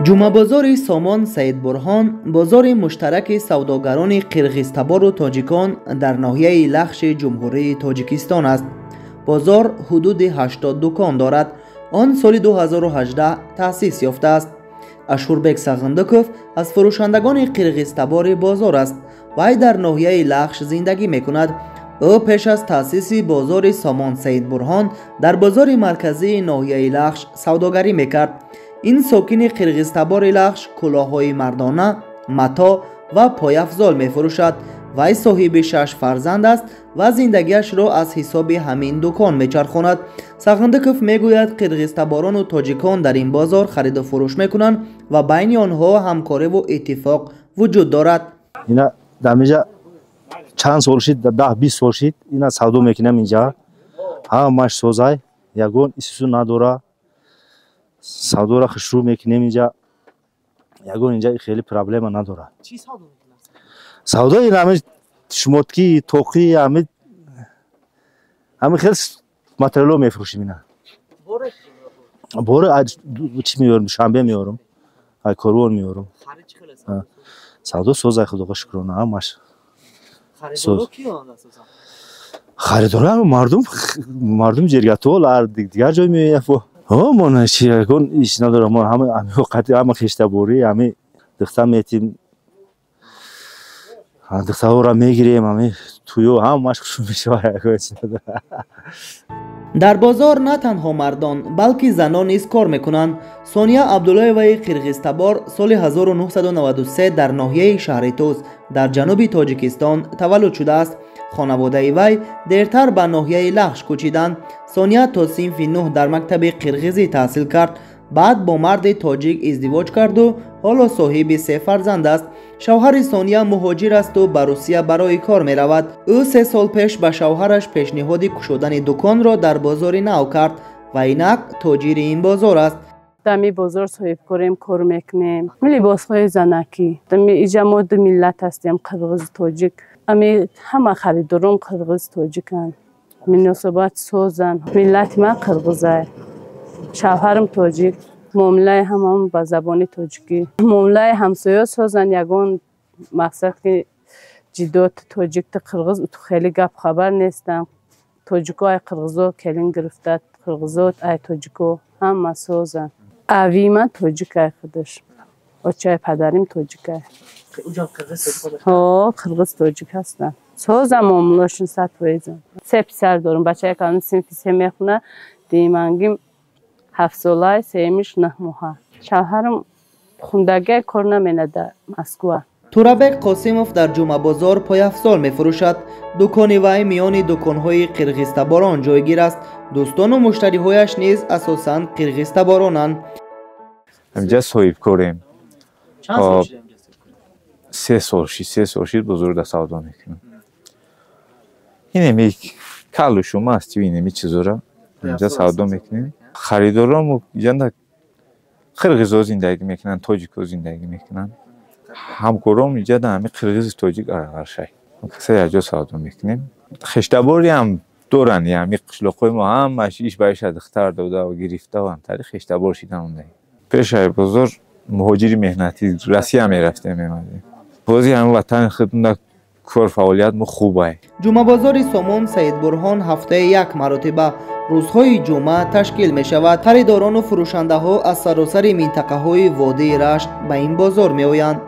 Ҷумъабозори Сомон Саидбурҳон бозори муштараки савдогарони қирғизтабору тоҷикон дар ноҳияи Лахши Ҷумҳурии Тоҷикистон аст. Бозор ҳудуди 80 дукон дорад. Он соли 2018 таъсис ёфтааст. Ашурбек Сағындуков аз фурӯшандагони қирғизтабори бозор аст. Вай дар ноҳияи Лахш зиндагӣ мекунад. Ӯ пеш аз таъсиси бозори Сомон Саидбурҳон дар бозори марказии ноҳияи Лахш савдогарӣ мекард. Ин сокини қирғизтабори Лахш кӯлоҳҳои мардона, матоъ ва пойафзол мефурӯшад. Вай соҳиби 6 фарзанд аст ва зиндагиашро аз ҳисоби ҳамин дукон мечархонад. Сағындуков мегӯяд, қирғизтаборону тоҷикон дар ин бозор хариду фурӯш мекунанд ва байни онҳо ҳамкориву иттифоқ вуҷуд дорад. Ина дар инҷа чанд сол шид, 10-20 сол шид, ина савдо мекунам инҷа. Ҳамаш созай, ягон исису надора. Савдора хушрӯ мекунем инҷа. Ягон инҷа хеле проблема надорад. Чӣ савдо мекунад? Савдо ин ҳами шмотки, тоқи, ҳами хел материалҳо мефурӯшем ина. Боре чӣ меорем? Душанбе меорам. Ай корвон меорам. Савдо созай, худоға шукрона, ҳамаш. Харидоро мардум ҷергатол, дигар ҷой меояд. Мо ягон иш надорам, мо ҳама хештаборӣ, ҳами духта метим, духтаҳоро мегирем, ҳами туё ҳамаш хушу мешавад, ягон чиз надорам. Дар бозор на танҳо мардон, балки занон низ кор мекунанд. Сония Абдуллоеваи қирғизтабор соли 1993 дар ноҳияи шаҳри Тӯс дар ҷануби Тоҷикистон таваллуд шудааст. Хонаводаи вай дертар ба ноҳияи Лахш кӯчиданд. Сония то синфи 9 дар мактаби қирғизӣ таҳсил кард. Баъд бо марди тоҷик издивоҷ карду ҳоло соҳиби 3 фарзанд аст. Шавҳари Сония муҳоҷир асту ба Русия барои кор меравад. Ӯ 3 сол пеш ба шавҳараш пешниҳоди кушодани дуконро дар бозори нав кард ва инак тоҷири ин бозор аст. Дами бозор соҳибкорем, кор мекунем. Либосҳои занакӣ. Иҷа мо ду миллат ҳастем, қирғиз тоҷик. Ами ҳама харидорон қирғиз тоҷиканд. Муносибат созанд. Миллати ман қирғизай. Шавҳарам тоҷик. Муомилаи ҳамаам ба забони тоҷикӣ. Муомилаи ҳамсоя созанд, ягон мақсад ки ҷидот тоҷикти қирғиз хеле гап хабар нестанд. Тоҷико ай қирғизо келин гирифта, қирғизо ай тоҷико ҳама созанд. Авии ман тоҷикай худаш. Очаи падарим тоҷикай. Ҳо, қирғиз тоҷик ҳастанд. Созам муомилашон 100%. 3 писар дорам. Бачаи калон синфи 3 мехонад, дуюмангим 7 солай, сеюмиш 9 моҳа. Шавҳарам хундагиай кор наменада Москва. Турабек Қосимов дар ҷумъабозор пойафзол мефурӯшад. Дукони вай миёни дуконҳои қирғизтаборон ҷойгир аст. Дӯстону муштариҳояш низ асосан қирғизтаборонанд. Инҷа соҳибкорем. 3 сол шид, 3 сол шид бозорда савдо мекунем. Инеми калушу мастию инеми чизора инҷа савдо мекунем. Харидорон инҷа қирғизо зиндагӣ мекунанд, тоҷико зиндагӣ мекунанд. Ҳамкорон инҷа ҳами қирғизи тоҷик арағаршай. Каса якҷо савдо мекунем. Хештаборӣ ҳам доранд, ҳами қишлоқҳои мо ҳамаш иш ба иша духтар дода ва гирифта ва ҳамтари хештабор шидан ондаи. Пешаи бозор муҳоҷири меҳнатӣ Россия мерафтем, мемадем. Бози ҳами ватани худна кор фаъолият мо хубай. Ҷумъабозори Сомон Саидбурҳон ҳафтаи як маротиба рӯзҳои ҷумъа ташкил мешавад. Харидорону фурӯшандаҳо аз саросари минтақаҳои водии Рашт ба ин бозор меоянд.